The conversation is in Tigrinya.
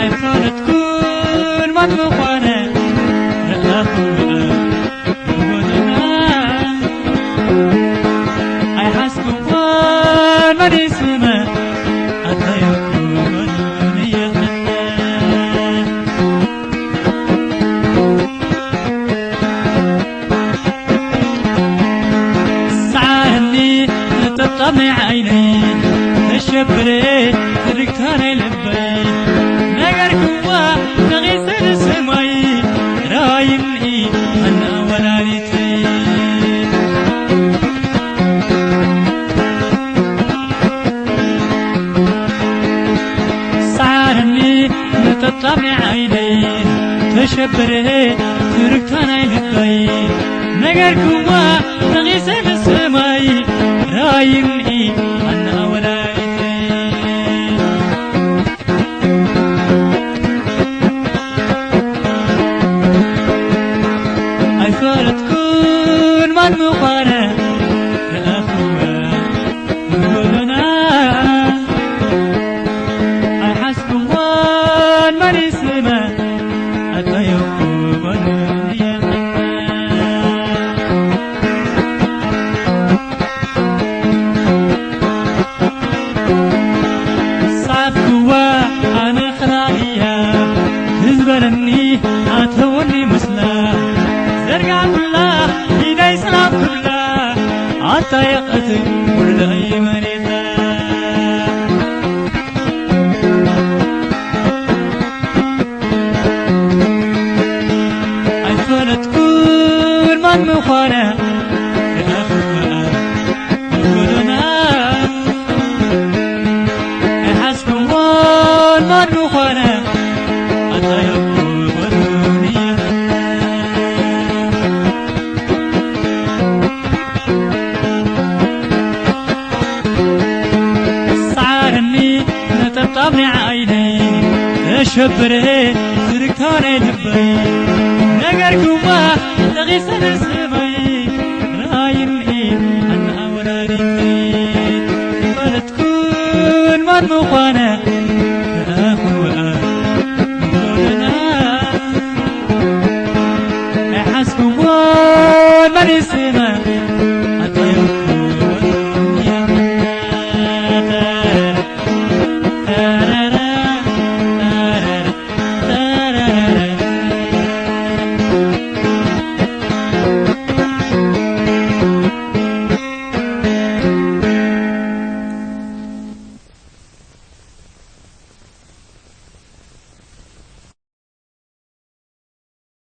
ኣይፈለጥኩን መን ምዃነ፣ ረኣኹዋ ብጎደና። ኣይሓዝኩዋን መን እዩ ስማ፣ ኣጣየቕኩ በሉኒ ይቕነ። ሰዓረኒ ነጠብጣብ ናይ ዓይነይ፣ ተሸብረ ትርግታ ናይ ልበይ። ነገርክዋ ነቒሰ ንሰማይ፣ ራይኒ ኣና ወላዲተይ። ሰዓረኒ ነጠብጣብ ናይ ዓይነይ፣ ተሸብረ ትርግታ ናይ ልበይ። ነገርክዋ ነቒሰ ንሰማይ፣ ራይኒ ኣና ወላዲተይ። ኣይፈለጥኩን መን ምዃነ፣ ረኣኹዋ ብጎደና። ኣይሓዝኩዋን መን እዩ ስማ፣ ኣጣየቕኩ በሉኒ ይቕነ። ሰዓትክዋ ኣነ ክራእያ፣ ህዝበለኒ ኣተወኒ ምስላ። ዘርጋሕኩላ ኢደይ ሰላም ክብላ፣ ኣጣየቐት ውርደይ መሪታ። ኣይፈለጥኩን መን ምዃነ፣ ረኣኹዋ ብጎደና። ኣይሓዝኩዎን መን ምዃነ፣ ኣጣየቕኩ በሉኒ። ሰዓረኒ ነጠብጣብ ናይ ዓይነይ፣ ተሸብረ ትርግታ ናይ ልበይ። ነገርክዋ ነቒሰ ንሰማይ፣ ራይኒ ኣና ወላዲተይ። ፈለጥኩን መን ምዃነ፣